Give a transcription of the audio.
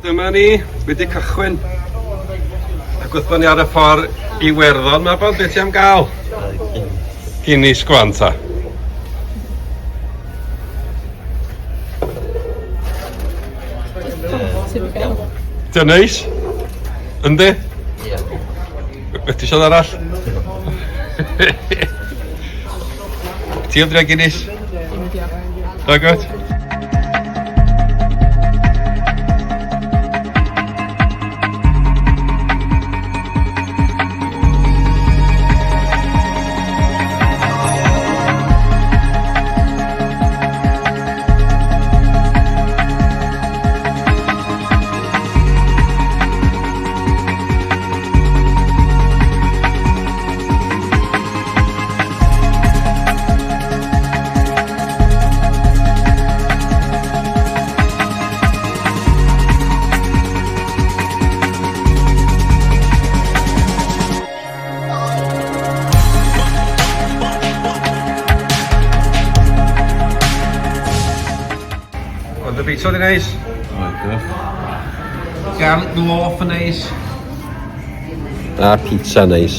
Dyma ni, wedi cychwyn. Ac wrth bod ni ar y ffordd i Werddon, Mabon, beth ti am gael? Guinness gwan ta. Ti'n neis? Yndi? Ie. Beth ti eisiau arall? Ti am drio Guinness? Da gwt? Oedd y bita di neis? Oedd, diolch. Garlic loaf yn neis. A pizza neis.